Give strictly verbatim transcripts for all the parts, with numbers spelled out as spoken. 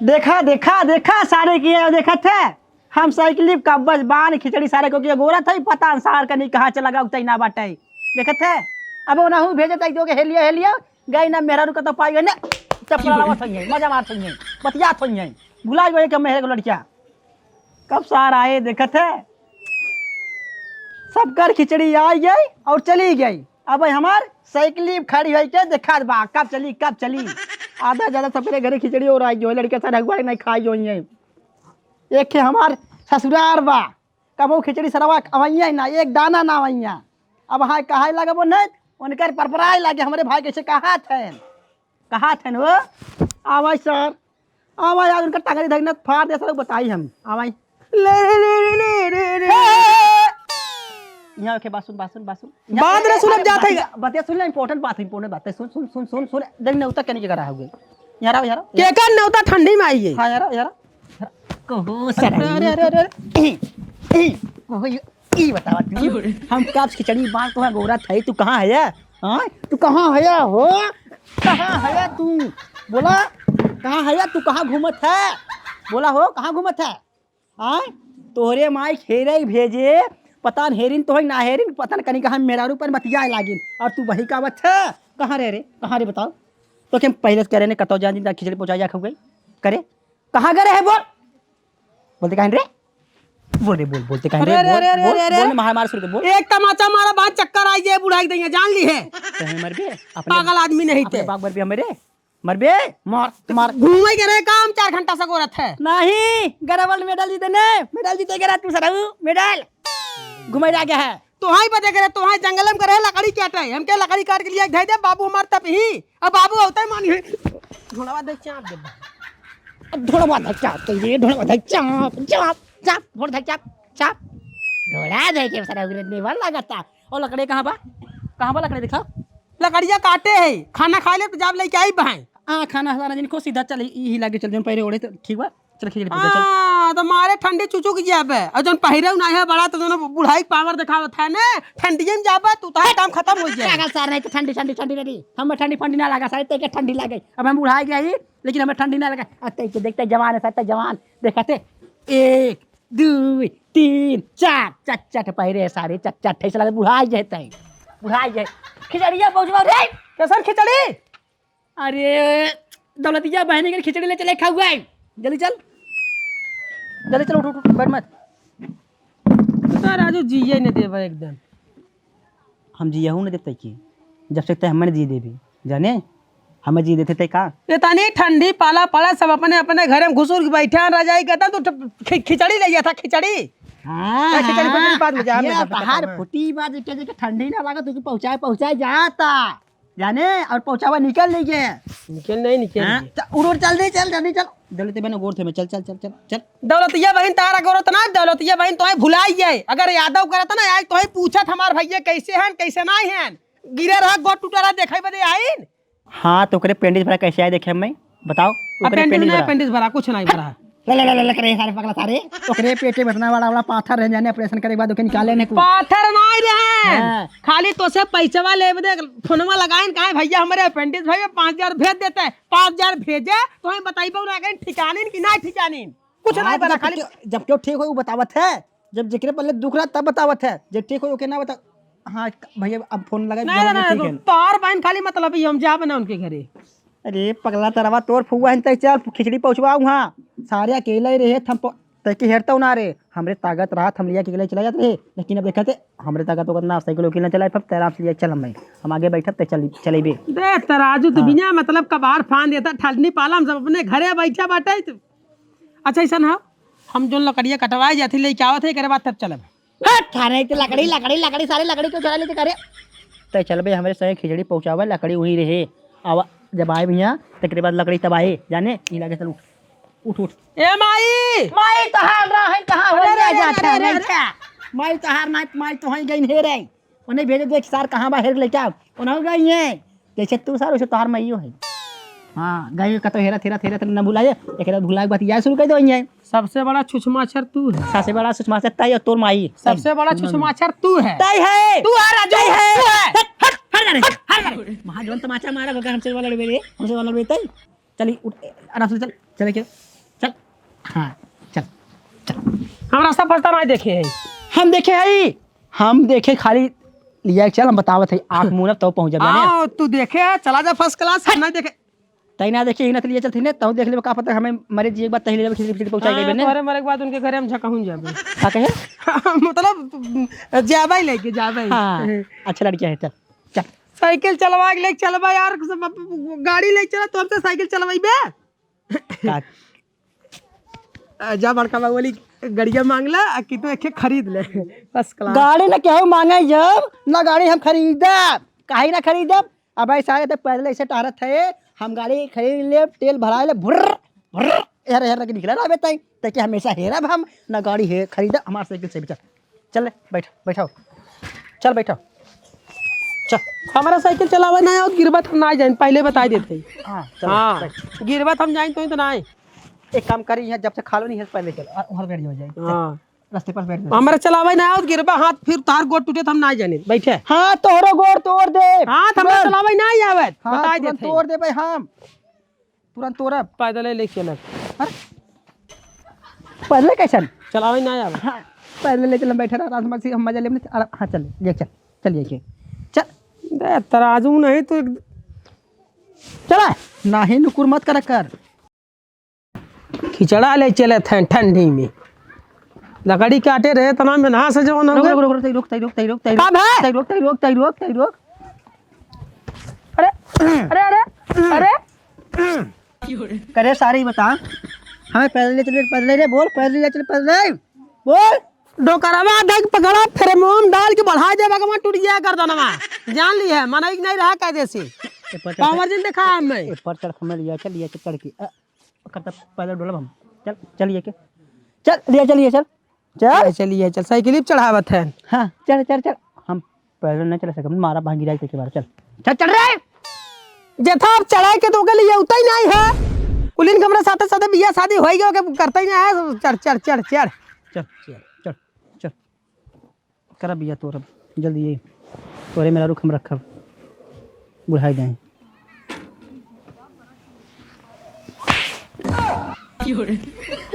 देखा, देखा, देखा, सारे के देखत है। हम साइकिल का बस बान खिचड़ी सारे को किया गोरत है, पता न सार कनी कहाँ चला गया, उतई ना बाटे। देखत है, अब ओनहु भेजत है, जो के हेलिया, हेलिया, गई ना मेहरारू का तो पाई गई ना, चपला लावत होइहैं, मजा मारत होइहैं, बतियात होइहैं, भुला गए कि मेहरे को लड़किया। कब सार आए, देखत है, सबकर खिचड़ी आई गई और चली गई। अब हमार साइकिल खड़ी होई के देखत बा, कब चली, कब चली। आधा ज्यादा सबके घरे खिचड़ी और आई गई, लड़के सारे अगुआ नहीं खाई होइहैं। एक ठे हमार ससुरार बा, कबो खिचड़ी सरवा अवइया ना, एक दाना ना अवइया। अब हाँ कहाई लगबो नहीं, उनकर परपराई लागे, हमरे भाई कैसे कहात हैं, कहात हैं वो। आवाज सर, आवाज आज उनकर टंगरी धरी ना फाड़ दे सर, बताई हम। आवाज। ले, ले, ले, ले, ले, ले, ले। यहाँ के बात सुन, बात सुन, बात सुन। यहाँ बात ना सुनब अरे, जात है। बतिया, बतिया सुन ले, important बात है, important बात है। सुन, सुन, सुन, सुन, सुन। देख नेवता कहने के करा हुए। यहाँ रहो, यहाँ रहो। केकर नेवता ठंडी में आई है? हाँ, यहाँ रहो, यहाँ रहो। कहो अरे, सर। अरे, अरे, अरे, अरे। कहो ये, ई बतावा तू। हम कब खिचड़ी बांट तो है गोरा था, तू कहाँ है? हाँ? तू कहाँ है हो? कहाँ है तू? बोला, कहाँ है तू? कहाँ घूमत है? बोला हो, कहाँ घूमत है? हाँ? तोहरे माई खेरे भेजे, पता न हेरिन तो है ना हेरिन, पता न कनी कहाँ मेहरारू पर बतियाए लागिन। और तू वही का बच्चा? कहाँ रहे रे? कहाँ रे बताओ? तो क्या पहले से करे ने कतौ जान दिन खिचड़ी पहुँचा जा खउए? करे? कहाँ करे है बोल? बोलते काहे रे? बोल रे, बोल, बोलते काहे अरे, रे? अरे, बोल, अरे, अरे, बोल, अरे, अरे। बोल, मार, मार शुरू कर, बोल। एक तमाचा मारा, बाद चक्कर आई जाए, बुढ़ाई दइया, जान ली है। कहे मर बे, अपने पागल आदमी नहीं अपने थे। बाप मर बे हमरे, मर बे, मार, मार। घूमे के रहे काम, चार घंटा से गोरत है। नहीं, गरवल मेडल जीते ने, मेडल जीते के रहा तू सरऊ, मेडल। घुमाई रह गया है। तोहाई बदे करे, तोहाई जंगल में करे, लकड़ी काटे। हमके लकड़ी काट के लिए धइ दे, बाबू हमार तप ही। अब बाबू होते मान ही। ढोलवा दे चाप दे। अब ढोलवा दे चाप, तो ये ढोलवा दे चाप, चाप, चाप, ढोल दे चाप, चाप। ढोला दे के सारा उगरे नेवार लागता। और लकड़ी कहाँ बा? कहाँ बा लकड़ी दिखाओ? लकड़िया काटे है, खाना खा ले तो जाब लेके आई बहाई। आ, खाना हमारा जिनको सीधा चल, ई, ई लागे चल, जौन पहले ओढ़े तो ठीक बा। चल, खिचड़ी पका, चल। हाँ, तो मारे ठंडी चुचुक जाबे। और जौन पहिरे ना है बड़ा, तो जौन बुढ़ाई के पावर दिखावत है ने, ठंडिये में जाबे, तू तो काम खत्म हो जाए। पागल सार नहीं तो ठंडी, ठंडी, ठंडी नहीं। हमें ठंडी फंडी ना लगा, सारे तेके ठंडी लगे। अब हम बुढ़ाई गए ही, लेकिन हमें ठंडी ना लगा। अब तेके देखते जवान है, सारे जवान। देखते, एक, दो, तीन, चार, चार, चार ठे पहिरे सारे, चार, चार ठे से लगे बुढ़ाई जाते हैं। बुढ़ाई जाए। खिचड़िया पहुँचवा रे। कैसन खिचड़ी? अरे, दौलतिया बहनी के खिचड़ी ले चले खाउआ। जल्दी चल। जल्दी चल, उठ, उठ, उठ, बैठ मत। बता राजू, जिए न देबा एकदम। हम जियहू न देते की। जब से तै हमें जिए देबी। जाने? हमें जिए देते तै का? इतनी ठंडी पाला पड़ा, सब अपने, अपने घरे में घुसुर के बैठे हैं, रजाई कहता तू ठ-, खि-, खिचड़ी ले गया था, खिचड़ी। हाँ, ए, खिचड़ी, हाँ, खिचड़ी बाद में जा, ये हम तहार फुटी बात के, के ठंडी ना लगा, तू पहुँचाए, पहुँचाए जाता। जाने, और पहुँचावा निकल नहीं गए। निकल नहीं, निकल हाँ, नहीं। च-, उड़, उड़, चल दे, चल, जल्दी चल। दौलतिया बहन गोर थे में, चल, चल, चल, चल, चल। दौलतिया बहन तारा गोर तना, दौलतिया बहन तोहे भुलाई जाए। अगर यादव करत ना, आज तोहे पूछत हमार भैया कैसे हैं, कैसे नहीं हैं। गिरे रहा, गोड़ टूटा रहा, देखाई बदे आइन। हाँ, तो ओकरे पेंडिस भरा कैसे आए देखे मैं? बताओ, अब ओकरे पेंडिस पेंडिस ना, भरा। पेंडिस भरा, कुछ नहीं भरा। ले, ले, ले, ले, ले, करे सारे पगला सारे। ओकरे पेटे में इतना बड़ा, बड़ा पाथर रह जाने, ऑपरेशन करे के बाद ओके निकाले ने को। पाथर नहीं रहे। हाँ। खाली तो से पैसवा लेबे दे, फोनवा लगाइन, कहे, "भैया, हमरे अपेंडिक्स भइया, पाँच हजार भेज देते।" पाँच हजार भेजे, तो हम बताइबे ना कहीं ठिकानिन कि ना ठिकानिन। कुछ हाँ, नहीं तो बना, जब खाली क्यों, जब क्यों ठीक होई, वो बतावत है। जब जेकरे पहले दुख रहा, तब बतावत है। जे ठीक होई, ओके ना बता। हाँ, भैया, अब फोन लगा, नहीं, जवाब नहीं, ठीक है। तोहार बहन खाली मतलब ही, हम जाबे ना उनके घरे। अरे पगला तरवा, तोर फुआ हन, तै चल खिचड़ी पहुँचवा उहाँ। सारे अकेले ही रहे, हम प-, तै के हेरतौ ना रे। हमरे ताकत रहत, हम लिया के अकेले चला जात रहे, लेकिन अब देखत है, हमरे ताकत ओकत ना, साइकिल उकिल ना चलाए, अब तै आराम से लिया चल, हम, हम आगे बैठब, तै चल, चलेबे। दे तराजू, तू हाँ। बिना मतलब कबाड़ फान देता, ठंडी पाला, हम सब अपने घरे बैठे बाटे। अच्छा, ऐसा ना, हम जोन लकड़िया कटवाए जाते, लेके आवत है, एकरे बाद तब चलब। हट, थारे के लकड़ी, लकड़ी, लकड़ी, सारे लकड़ी क्यों चला लेते करे? तै चलबे हमरे संगे खिचड़ी पहुँचावे, लकड़ी वहीं रहे। आवा, जब आए भैया, तेकरे बाद लकड़ी तब आए। जाने, ई लागे चल उठ। उठ, उठ। ए माई! माई तोहार रहे कहाँ हो अरे, अरे, गया अरे, जाता अरे, है, अरे, लइका? माई तोहार ना, माई तो हैं गई हेरे। उन्हें भेजे देख सार कहाँ बा हेर लइका। उन्हें गई हैं। जैसे तू सार, वैसे तोहार माइयो है। हाँ, गई कतो हेरत, हेरत, हेरत, न भुलाए, एक रात भुलाए के बात याद शुरू कर दो, यहीं। सबसे बड़ा छुछमाछर तू है। सबसे बड़ा छुछमाछर ताई और तोर माई। सबसे बड़ा छुछमाछर तू है। ताई है। तू है राजू, ताई है। तू है। हट, हट, हट, हट, हट, हट। वहाँ जौन तमाचा मारा, बगैर हमसे वाला लड़बे रे, हमसे वाला लड़बे ताई। चली, उठ, ए, आराम से चल, चले के, चल, हाँ, चल, चल। हम रास्ता फंसता नहीं देखे है। हम देखे है, हम देखे खाली लिया के चल, हम बतावत है, आँख मुनब तब पहुँच जाबे ने। हाँ, तू देखे है, चला जा first class, हम नहीं देखे। तई ना देखे, ही ना तो लिया चलती ने, तब देख लेबे, का पता हमें मरे जी एक बार तही ले जाबे, खिचड़ी, खिचड़ी पहुँचा हाँ, देबे ने। तोहरे मरे के बाद उनके घरे हम झकहुन जाबे। का कहे? मतलब, जाबे ही लेके, जाबे ही। हाँ, अच्छा लड़किया है, चल, चल। साइकिल चलवा के लेके चलबा यार, सब गाड़ी लेके चला, तो हमसे साइकिल चलवाइबे? का? आ, जा बड़का बाबू वाली गड़िया मांग ले, आ कि तू एके खरीद ले, first class। गाड़ी ना केहू मांगे जब, ना गाड़ी हम खरीदब, काहे ना खरीदब? अब ऐसा है तो पैदल ऐसे टहरत है, हम गाड़ी खरीद ले, तेल भरा ले, भुर्र, भुर्र, हेर, हेर के निकला रहबे तई, तई के हमेशा हेरब हम, ना गाड़ी है खरीदब, हमार साइकिल से भी चल। चल ले, बैठ, बैठाओ। चल, बैठाओ। चल। हमारा साइकिल चलावे ना आवत, गिरबा त हम ना जाइन, पहले बताई देत हई। हाँ, चल, हाँ, बैठ। गिरबा त हम जाइन, तो ही तो ना आए। एक काम करी, यहाँ जब से खा लो नहीं है, पहले चल, आ, वहाँ बैठ जाओ, जाए। चल, हाँ। रास्ते पर बैठ जाओ। हमारा चलावे ना आवत, गिरबा हाथ, फिर तार गोड़ टूटे, तो हम ना जाने। बैठे। हाँ, तोहरो गोड़ तोड़ दे। हाँ, तो हमारा तुरंत। चलावे ना आवत, हाँ, बताई तुरंत देत हई। तोड़ दे भाई हम। तुरंत तोरा पैदल ही लेके चलत। अरे, पैदल कैसन? चलावे ना आवे। हाँ, पैदल ले चल, हम बैठे रह, आराम से हम मजा लेब। अरे, हाँ, चल, ले चल, चलिए के। चल। दे, तराजू नहीं तो एक चला। नाही, नुकुर मत कर, कर। खिचड़ा ले चलत हैं ठंडी में। लकड़ी काटे रहे, तना में नहा से जवन हो रुक, गए। रुक, रुक, रुक, तई रुक, तई रुक, तई रुक, तई का रुक, भे? तई रुक, तई रुक, तई रुक, तई रुक। अरे, अरे, अरे, अरे। करे सारे ही बता, हमें पैदल ले चल, पैदल रे, बोल, पैदल ले चल, पैदल, बोल। डोकरवा देख पकड़ा, फेर मोम डाल के बढ़ा दे, भगवान टूट गया गर्दनवा। जान ली है, मनई नहीं रहा कायदे से। ए, पर चढ़, पावर जिन देखा है हमें। ए, पर चढ़, हमें लिया, चल, लिया, चल, चढ़ के। अ, करता पैदल डोलब हम। चल, चलिए के। चल, लिया, चलिए, चल। चल। चलिए, चल, साइकिल ही चढ़ावत है। हाँ, चल, चल, चल। हम पैदल नहीं चल सकब, मारा भांगी जाए के बार, चल। चल, चल रे। जेथा अब चढ़ाई के तो ओके लिए उतना ही नहीं है। कुलीन के हमरा साथे साथे बियाह शादी होई गयो के करता ही नहीं है। चढ़, चढ़, चढ़, चढ़। चल, चल, चल, चल। करब बियाह तोर अब, जल्दी ये। तोरे मेरा रुख हम रखब। बुढ़ाई जाए।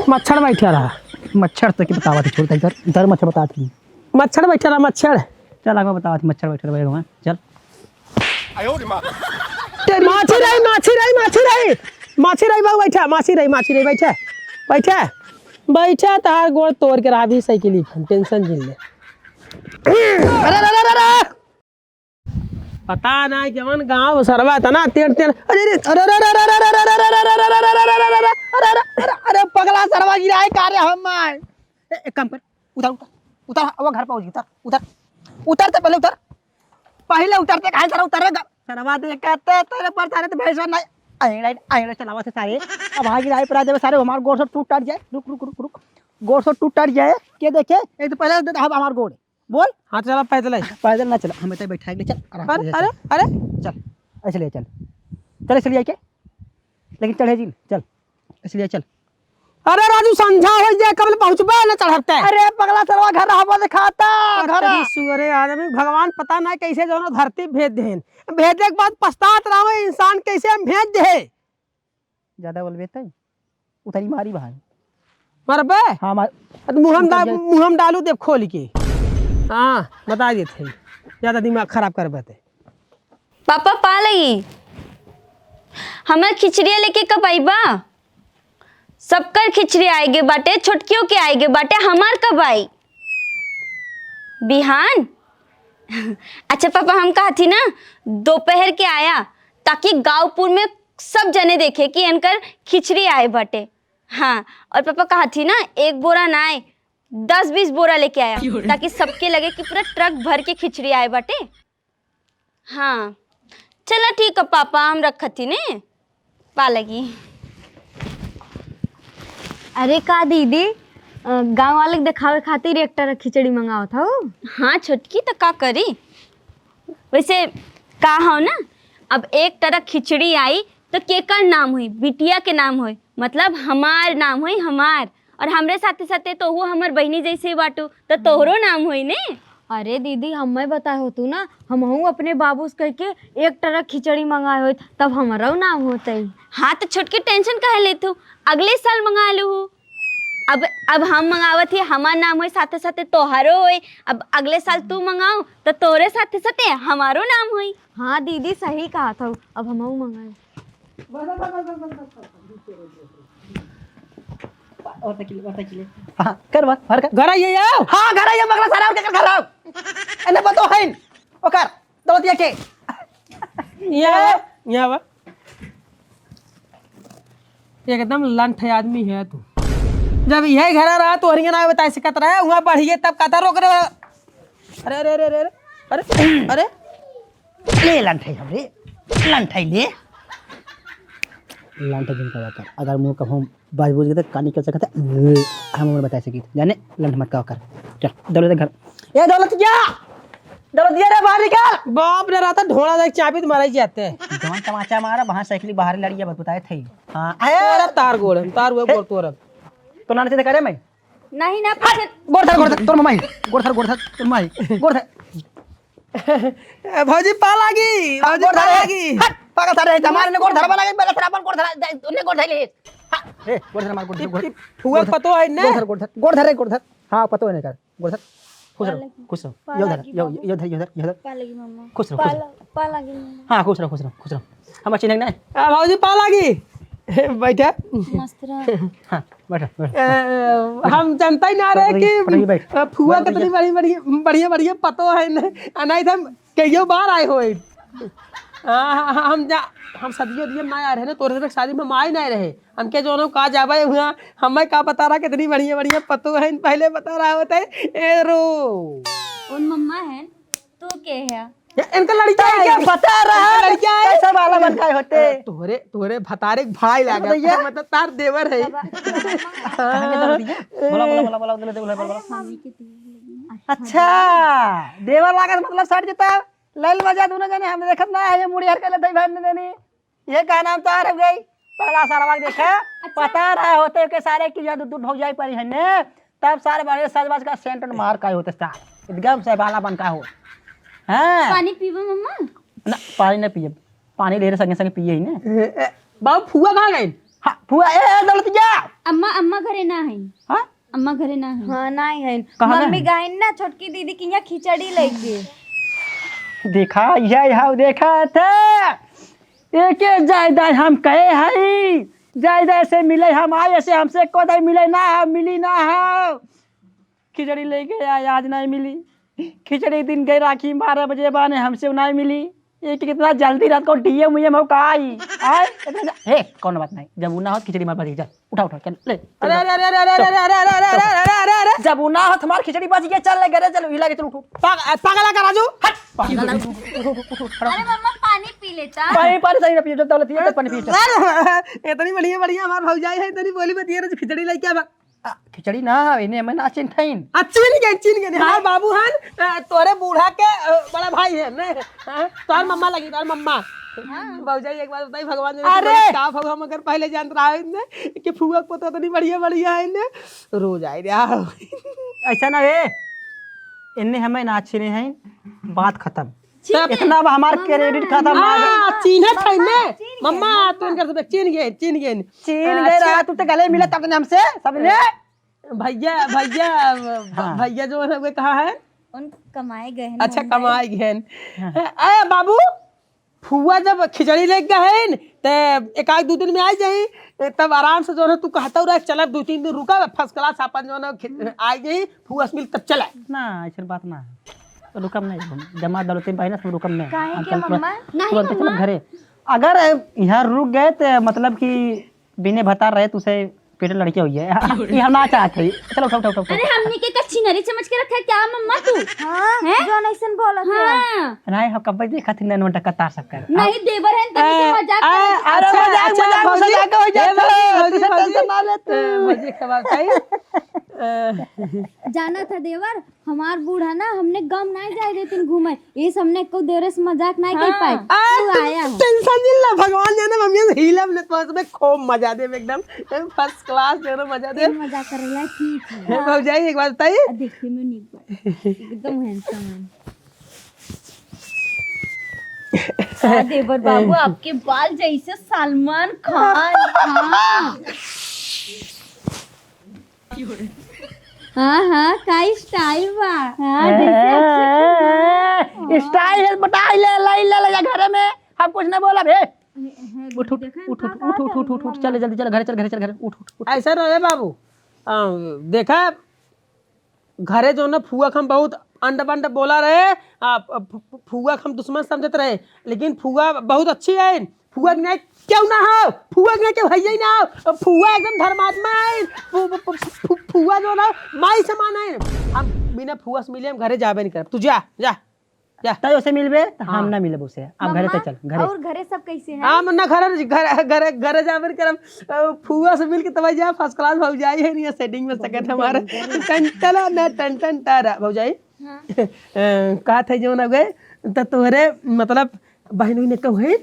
मच्छर बैठा रहा। मच्छर तो की बतावा थी, छोड़ दे, इधर, इधर मच्छर बता थी। मच्छर बैठा रहा, मच्छर। चल, आगे बतावा थी, मच्छर बैठा रहा, वहाँ, चल। ते माछी रही, माछी रही, माछी रही। माछी रही, बाबू, बैठा, माछी रही, माछी रही, बैठा, बैठा, बैठा, तार गोड़ तोड़ के रहा, अभी साइकिल ही हम, tension जिन ले। अरे, अरे, अरे, अरे, अरे। पता ना जवन गाँव सरवा तना तेड़ तेड़, अरे रे, अरे रे, अरे रे, अरे पगला सरवा गिरा है का रे हम आए। ए, एक काम कर, उतर, उतर, उतर, अब घर पहुंच, उतर, उतर, उतर, ते पहले उतर, पहले उतर, ते काहे सारा उतर रे, सरवा दे कहते तेरे पर सारे तो भैंसा नहीं, आइड़ा, आइड़ा चलावा से सारे, अब आगे राय पर आ जावे सारे, हमार गोड़ से टूट टट जाए, रुक, रुक, रुक, रुक, गोड़ से टूट टट जाए, के देखे, एक तो पहले दे, अब हमार गोड़, बोल। हाँ, चला पैदल है। पैदल ना चला, हमें तो बैठा के ले चल, आराम अरे, से ले अरे, चल। अरे। चल, ऐसे ले चल। चल, ऐसे ले आके। लेकिन चढ़े जिन, चल। ऐसे ले चल। अरे राजू, संझा हो जाए, कब ले पहुँचबे ना चढ़ते? अरे पगला सरवा, घर रहबो दिखाता, अरे घर। तेरी सुअरे आदमी, भगवान पता ना कैसे जौन धरती भेज देन। भेजे के बाद पछतात रहो, इंसान कैसे हम भेज दे। ज्यादा बोलबे तै उतरी मारी भाई। मारबे? हाँ, मार। अरे मुँह हम उतर डा-, जाए। मुँह हम डालू देब खोल के। हाँ, बता देत है। ज्यादा दिमाग खराब करबे तै। पापा, पा लई। हमर खिचड़िया लेके कब आइबा? सबकर खिचड़ी आए गे बाटे, छोटकियों के आए गे बाटे, हमार कब आई? बिहान? अच्छा पापा, हम कहत ही ना, दोपहर के आया, ताकि गाँवपुर में सब जने देखे कि इनकर खिचड़ी आए बाटे। हाँ, और पापा कहत ही ना, एक बोरा ना आए, दस बीस बोरा लेके आया, ताकि सबके लगे कि पूरा ट्रक भर के खिचड़ी आए बाटे। हाँ, चला ठीक है पापा, हम रखत ही ने, पा लगी। अरे का दीदी, अ, गाँव वाले के देखावे खातिर एक ट्रक खिचड़ी मंगावत हऊ? हाँ छोटकी, त का करी? वैसे का हो ना, अब एक ट्रक खिचड़ी आई तो केकर नाम होई? बिटिया के नाम होई, मतलब हमार नाम होई, हमार। और हमरे साथे साथे तो वो हमर बहिनी जैसे बाटू, तो तोहरो नाम होई ने। अरे दीदी, हम्मे बताए होतू ना, हमहू अपने बाबू से कह के एक ट्रक खिचड़ी मंगाए होत, तब हमरउ नाम होतइ। हाँ, तो छोटकी tension काहे लेत हू? अगले साल मंगा लू। अब, अब हम मंगावत ही, हमार नाम होई, साथे साथे तोहरो होई। अब अगले साल तू मंगाओ, तो तोरे साथे साथे हमारो नाम होई। हाँ दीदी, सही कहत हऊ, अब हमहू मंगाई। बस, बस, बस। और तकिले, और तकिले। हाँ, कर बात, हर कर। घर आइए आओ। हाँ, घर आइए, मगला सारा, और क्या कर घर आओ? एने बतो है। ओकर, दौलतिया के। यहाँ आवा, यहाँ आवा। एकदम लंठ आदमी है तू। जब यही घर रहा तो हरिया ना बताए सकत रहे, वहाँ बढ़िए तब कहता रोक रहे। अरे, अरे, अरे, अरे, अरे, अरे, अरे। ले लंठई हमरे, लंठई ले। लंठ जिन का कर, अगर मुँह कहूँ बाज बुझ गए तो कानी कर सकता है, हम उन्हें बता सकी। जाने लंठ मत का कर। चल, दौलत घर। ए दौलत क्या? दौलत ये रे बाहर निकाल। बाप रे, रहता ढोड़ा देख चाबी तो मारा ही जाते। जवान तमाचा मारा, वहाँ साइकिल बाहर लड़ी है, बताए थे। हाँ, आया। तोरा तार गोड़, तार हुआ गोड़ तोरा। तो नाना से करे मैं। नहीं ना, हट! पीछे गोड़ धर, गोड़ धर, तोर मम्मा ही। गोड़ धर, गोड़ धर, तोर मम्मा ही। गोड़ धर। ए, भौजी, पा लागी, हाँ, भौजी, गोड़ पा धर, लागी। हट, पागल सारे, हमारे ने गोड़ धर बना के, पहले तेरा अपन गोड़ धर, जा, उन्हें गोड़ धर ले। हाँ, ए, गोड़ धर, हमारे गोड़ धर, इ, गोड़ इ, धर। फुआ गोड़ धर। पतो है ना? गोड़ धर, गोड़ धर, गोड़ धर, रे, गोड़ धर। हाँ, पतो है ना कर। गोड़ धर। खुश रहो, खुश रहो। पा यो धर, लागी यो, बाबू। यो धर, यो धर, यो धर। पा लागी मम्मा। खुश रहो, पा खुश रहो। ला-, पा लागी मम्मा। हाँ, खुश रहो, खुश रहो, खुश रहो। हम अच्छी नहीं ना। आ, भौजी, पा लागी। बैठा। मस्त रह। हाँ, बैठा, बैठा। ए, हम जानता ही ना रहे पटरी, कि, पटरी बैठ। अ, फुआ बैठ, कितनी बैठ। बड़ी, बड़ी, बढ़िया, बढ़िया पतो है न। आ, नहीं तो हम कईयो बार आए होए। हाँ, हाँ, हम जा, हम सदियों दिए ना आए रहे ना, तोरे तरह शादी में हम आए नहीं रहे। हमके जोनो का जाबे हुआ, हमें का पता रहा कितनी बढ़िया, बढ़िया पतो है, पहले पता रहा होता है। ए रो। उन मम्मा है, तू के है? ये इनका लड़का है। क्या पता रहा? इनका लड़का है। कैसा वाला बन गए होते? अ, तोहरे, तोहरे भतारे के भाई लागे। बताइए। मतलब तार देवर है। बाबा, कहाँ के दौलत है? बोला, बोला, बोला, बोला, बोला, बोला, बोला। अरे, मम्मी के देवर लगी। अच्छा, देवर लागत मतलब सट जता। लैल मजा दोनों जने हम देखत ना है, ये मुड़ी हर के ले दई भाई ने देनी। ये का नाम तो आ रह गई? पहला सारवा के देखा, अच्छा। पता रहा होते के सारे की याद दूध भौजाई परी है ने, तब सारे बड़े सजबाज का सेंट मार का होते सार। एकदम से बाला बन का हो। हाँ। पानी पीबो मम्मा? ना, पानी ना पिए। पानी ढेर संगे संगे पिए ही ने। ए, ए, बाबू फुआ कहाँ गए? हाँ, फुआ, ए, ए, दौलतिया। अम्मा, अम्मा घरे ना है। हाँ? अम्मा घरे ना है। हाँ, ना है। कहाँ ना मम्मी है? गए ना छोटकी दीदी की यहाँ खिचड़ी लेके। देखा, यह, यह देखा था। एके जायदाद हम कहे हई, जायदाद से मिले हम आए, ऐसे हमसे कोदाई मिले ना हो, मिली ना हो। खिचड़ी लेके आए, आज नहीं मिली। खिचड़ी दिन गए राखी बारह बजे बाने, हमसे नहीं मिली। ये कि कितना जल्दी रात को डीएम वीएम हो का आई? आए? इतना जा-, हे, कौन बात नहीं, जब उ ना हो खिचड़ी मार बजी, चल, उठा, उठा, चल, ले, चल, अरे, अरे, अरे, अरे, चल। अरे, अरे, अरे, अरे, अरे, अरे, अरे, अरे, अरे। जब उ ना हो तुम्हार खिचड़ी बजी के चल ले, घरे चल, हिला के चल, उठ, उठ। पाग-, पागला का राजू, हट। अरे मम्मा, पानी पी लेता। पानी, पानी सही ना पियो, जब दौलत है, तब पानी पियो, चल। अरे, इतनी बढ़िया, बढ़िया हमार भौजाई है, इतनी बोली बतिया रहे, खिचड़ी लेके आ, आ, खिचड़ी ना, इन्हें हमें ना चिन्हत हईन। आ, चिन्ह गए, चिन्ह गए, हमार बाबू हन, आ, तोरे बूढ़ा के, आ, बड़ा भाई है, ने? हाँ, तोहर मम्मा लगी, तोहर मम्मा। हाँ। भौजाई, एक बात बताई, भगवान जाने अरे! का भगवान अगर पहले जानत रहा है, ने, कि फुआ के पतो इतनी बढ़िया, बढ़िया है, ने, रोज आए रहा। ऐसा ना रे, इन्हें हमें ना चिन्हे हैं, बात खत्म। चिन्हे। इतना अब हमार मम्मा। Credit खत्म ना हाँ, है। चिन्हे थे ने। चिन्ह गए, मम्मा, मम्मा। तू इनकर सब चिन्ह गए, चिन्ह गए। चिन्ह गए अच्छा। रहा, तू तो गले मिला तब ने हमसे, सबने। भैया, भैया, हाँ। भैया जो है, वे कहाँ है? उन कमाए गए हैं अच्छा, मुंबई। कमाए गए हैं। हाँ। ए, ए, बाबू, फुआ जब खिचड़ी लेके गए हैं, ते एक आध दो दिन में आ जाई, तब आराम से जो है, तू कहता रह, चला दो तीन दिन रुका, first class अपन जो है, खि-, आ जाई, फुआ से मिल तब चला। ना, ऐसी बात ना है। तो रुकम नहीं, हम जमा दौलती भाई ना, सब रुकम नहीं। काहे हम के चल, मम्मा? तुरंत नहीं, तुरंत चल मम्मा। घरे। अगर यहाँ रुक गए, तो मतलब कि बिने भतार रहे, तुसे पेट लड़के हुई है। ये हम ना चाहते हैं। चलो, उठाओ, उठाओ, उठाओ, उठाओ। अरे, हमनी के का छिनरी समझ के रखा है क्या मम्मा तू? हाँ, हैं? जौन ऐसन बोलत है। हाँ। नहीं, हम कब्बे देखा थी, नैनो टका तार सब कर। नहीं, देवर है, तनी से ए, मजाक ए, कर। अरे, अच्छा, मजाक, अच्छा, मजाक, भौजी, मजाक हो ए, जाता भौजी, है। भौजी, तुसे भौजी। Tension ना ले तू। ए, भौजी, खबर खाई? अ, जाना था देवर, हमार बूढ़ा ना हमने गम नाहीं जाए देतिन घूमे, इस हमने को देवरे से मजाक नाहीं कर हाँ। पाए। आ, तू तू आया है। Tension नहीं ला, भगवान जाने मम्मी से हिला हमने तो इसमें खूब मजा देब एकदम, first class जाने मजा देब। मजाक कर रही है, ठीक है। भौजाई एक बात बताई। आ, देखिए मैं नहीं एकदम handsome है। आ, देवर बाबू, आपके बाल जैसे सलमान खान। हाँ। हाँ, हाँ, का style बा। हाँ, जैसे अक्षय कुमार। Style है, बता, ले, ले, ले, ले जा घरे में। हम कुछ नहीं बोला बे। उठ, उठ, उठ, चल, जल्दी चल, घरे चल, घरे चल, घरे, उठ, उठ, उठ। ऐसा रहे बाबू, आ, देखा, घरे जो ना फुआ के हम बहुत अंड बंड बोला रहे, आ, फु-, फु-, फुआ के हम दुश्मन समझत रहे, लेकिन फुआ बहुत अच्छी है। फुआ के नहीं क्यों ना हो, फुआ के नहीं क्यों है ही ना हो। फुआ एकदम धर्मात्मा है। फु-, फु-, फु-, फु-, फुआ जो ना माई समान है। हम बिना फुआ से मिले हम घरे जाबे नहीं करब। तू जा, जा, जा। तै ओसे मिलबे, त हम हाँ। ना मिलब ओसे। अब घरे मम्मा, तै चल, घरे। और घरे सब कैसे हैं? हाँ, मन्ना, घर, घर, घर, घरे जाबे नहीं करब। अ, फुआ से मिल के तब जा, first class भौजाई है, नहीं setting में बहुत सकत हमारे। भयंकर। टन टना ना, टन टन टारा। भौजाई? हाँ। अ, कहा था जो ना गए, त तोहरे, मतलब, बहन उहन कहूँ है?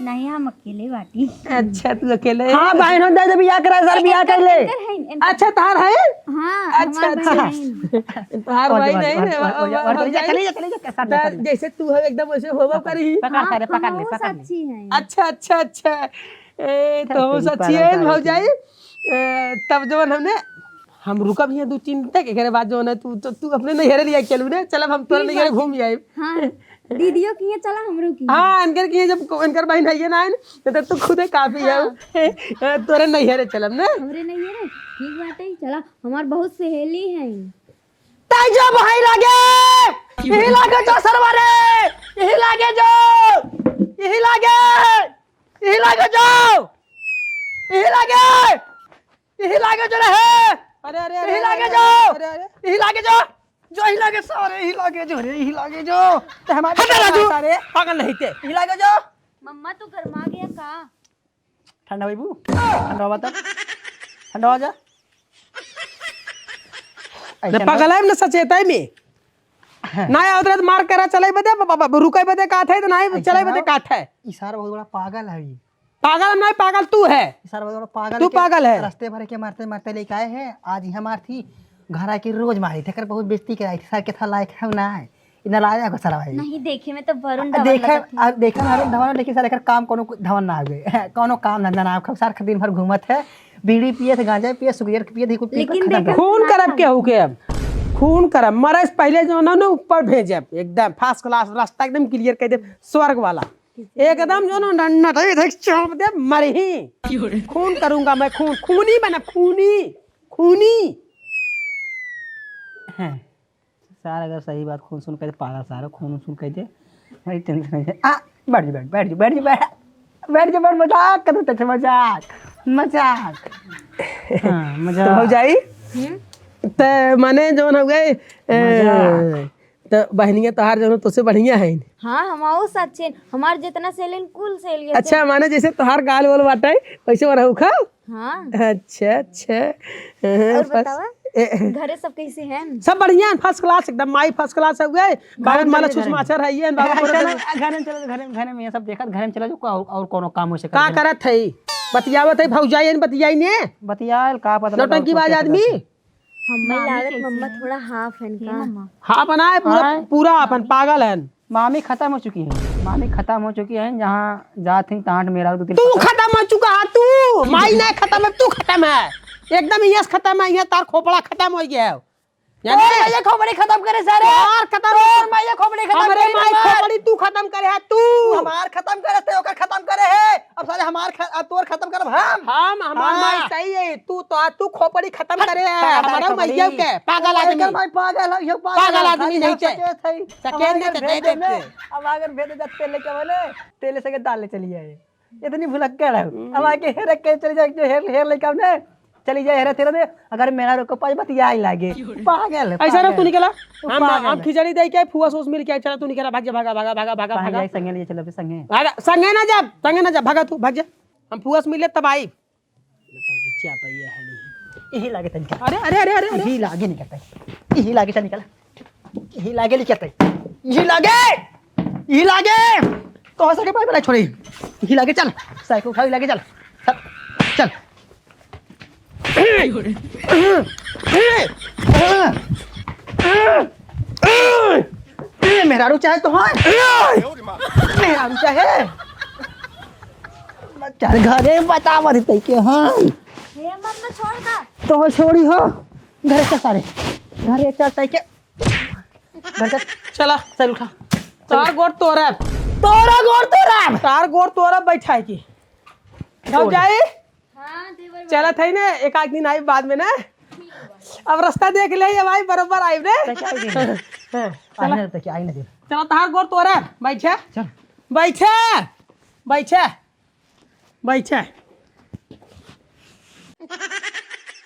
नहीं, हम अकेले बाटी। अच्छा, तू अकेले? हाँ, बहन हो, दे दे, बियाह करा, सर, बियाह कर ले। इनकर है, इनकर। अच्छा, तार है? हाँ, अच्छा, हमार अच्छा। बहन है। तार और भाई जवान, नहीं और, है, और, और, और, और, और, भौजाई? चले जा, चले जा, कैसा त जैसे तू हो, एकदम वैसे होबो हाँ, करी। पकड़, हाँ, पकड़ ले, हम पकड़ ले। अच्छी हैं। अच्छा, अच्छा, अच्छा। ए, चल, तो हम सच्ची है, भौजाई। ए, तब जवन हमने, हम रुकब हियाँ दू तीन तक, एकरे बाद जवन है, तू, तो तू अपने नैहरे लिया चलू रे, चल अब हम तोरे नैहरे घूम आइब। हाँ, दीदियों की है, चला हमरो की। हाँ, इनकर की है, जब को-, इनकर बहिन है ये ना, तो, तो तू खुदे काफी है। हाँ। ए, तोरे नैहरे चलब ना। हमरे नैहरे? ठीक बात है, चला, हमार बहुत सहेली है। ताई जो भाई लागे, यही लागे जो सरवा रे, यही लागे जो, यही लागे। यही लागे जो, यही लागे, यही लागे जो रहे। अरे, अरे, अरे, यही लागे अरे, जो, अरे, अरे। यही लागे जो, जो यही लागे सारे, यही लागे जो रे, यही लागे जो। ते हमारे हट राजू, सारे। पागल नहीं ते। यही लागे जो। मम्मा, तू गरमा गया का? ठंडा होइबू? ठंडा हो बता। ठंडा हो जा। ऐसे ना ना। पगल है, ना सचेता है मैं। हाँ। ना आवत रहे तो मार करा चलाई बदे, ब-, ब-, ब-, रुकाई बदे का था, तो ना ही ऐसे चलाई ना। बदे का था। ई सार बहुत बड़ा पागल है ई। पागल हम नहीं, पागल तू है। ई सार बहुत बड़ा पागल तू के पागल है। रास्ते भर के मारते मारते लेके आए हैं, आज यहाँ मार थी, घर आके रोज मारी थे, कर बहुत बेइज्जती कराई थी, सार के था लायक है ना है। ई नालायक हो साला भाई। नहीं, देखे में तो वरुण आ, धवन देखे, लगत है। आ, देखे में वरुण धवन, लेकिन साला एकर काम कोनो कु-, धवन ना आवे। कोनो काम धंधा ना आवे। सार दिन भर घूमत है, बीड़ी पियत है, गांजा पियत, सिगरेट पियत है, कुल पी के लेकिन खत्म देखे कर। खून ना करब ना। केहू के अब? खून करब, मरे से पहले जो ना, ना ऊपर भेजब, एकदम first class रास्ता एकदम clear कर देब, स्वर्ग वाला। एकदम जो ना, ना, ना, देख, देख, चाप देब, मरही। क्यों रे? खून करूंगा मैं, खून, खूनी बनब, खूनी, खूनी। हैं। सार अगर सही बात खून सून कह दे, पागल सार खून सून कह दे, बड़ी tension है। आ, बैठ जा, बैठ, बैठ जा, बैठ जा, बैठ, बैठ जा, बैठ, मजाक कर रहे थे, मजाक, मजाक। हाँ, मजाक। तो भौजाई, हम्म? त माने जौन हो गए, ए, मजाक। त बहनिया तोहार जौन तुझसे बढ़िया है। हाँ, हम आओ सचिन, हमार जितना सहेलियन कुल सहेलियन अच्छा, से। माने जैसे तोहार गाल वाल बाटे, वैसे वो रहू खा? हाँ। अच्छा, अच्छा। हाँ, और first बतावा, ए, घरे सब कैसे हैं? सब बढ़िया है, first class एकदम, माई first class हो गए, बाबू माला छुछ माछर है ये, बाबू चलो, घरे में, घरे में चलो, घरे में, घरे में ये सब देखत, घरे में चलो, जो और, और कोनो काम हो सके। का करत है? बतियावत है, भौजाई है, बतियाई ने? बतियाल, का पता नौटंकीबाज आदमी। हमें मामी लागत कैसे मम्मा है? थोड़ा half है हे का? मम्मा। Half ना है, पूरा, हाँ। पूरा half है, पागल है। मामी खत्म हो चुकी हैं, मामी खत्म हो चुकी हैं, जहाँ जात थी तहाँ मेरा दो तीन तू पकड़। खत्म हो चुका है, तू। माई नहीं खत्म है, तू खत्म है। एकदम यस खत्म है, ये तार खोपड़ा खत्म हो गया है। यानी तोर माई खोपड़ी खत्म करे सारे। तोर खत्म तोर माई खोपड़ी खत्म हमरे करे माई हमार। खोपड़ी तू खत्म करे है, तू। तू हमार खत्म करे थे, ओकर खत्म करे है। अब साले हमार ख-, अब तोर खत्म करब हम। हम, हमार हाँ। माई सही है, तू तो, तू खोपड़ी खत्म हट, करे है, तार हमारा खोपड़ी। मैया के, पागल तू आदमी। एकर भाई पागल है, यो पागल पागल है, आदमी खाली नहीं हम थे। सचेत है। सचेत हमारे नहीं घर थे, भेज दे देने। अब अगर भेज दे तेल लेके बने, तेल से के दाल ले चली आए। इतनी भुलक्कड़ है। हम्म। अब आके हेर के चली जाए, जो हेर, हेर लेके हमने चली जाए, हेरे तेरे दे। अगर मेरा रोको पाँच बतिया ही लागे। पागल है, ऐसा ना पागल। तू निकला। तू हम, पागल हम है। खिचड़ी दे के फुआ सोस मिल के चला, तू निकला, भाग जा, भागा, भागा, भागा, भागा, पागल भागा। है, संगे ले चलो, संगे। भागा, संगे ना जा, संगे ना जा, भागा तू, भाग जा। हम फुआ से मिले तब आई। क्या पाई है, है नहीं है। यही लागे तनिका। अरे, अरे, अरे, अरे, अरे। यही लागे निकलता है। यही लागे चल निकल। यही लागे निकलता है। यही लागे। यही लागे। तो हो सके भाई बड़ा छोड़ी। यही लागे चल। साइकिल उठा, यही लागे चल। चल। चल। मेहरारू चाहे तो हाँ। मेहरारू चाहे। चल घरे बतावा देते के हाँ। हे मम्मा छोड़ दा। तो छोड़ी हो। घरे चल सारे। घरे चल तई के। घर चल। चला। चल उठा। तार गोड़ तोरा। तोरा गोड़ तोरा। तार गोड़ तोरा बैठाए की। हम छोड़। जाई? हाँ, देवर चला भाई। था ही ना, एक आध दिन आई बाद में ना। अब रास्ता देख ले ये भाई, बरोबर आई रे। तो क्या आई रे? हाँ, चला। आई ना, तो क्या आई ना दे। चला, तार गोड़ तोरा। बैठा। चल। बैठा। बैठा। बैठा।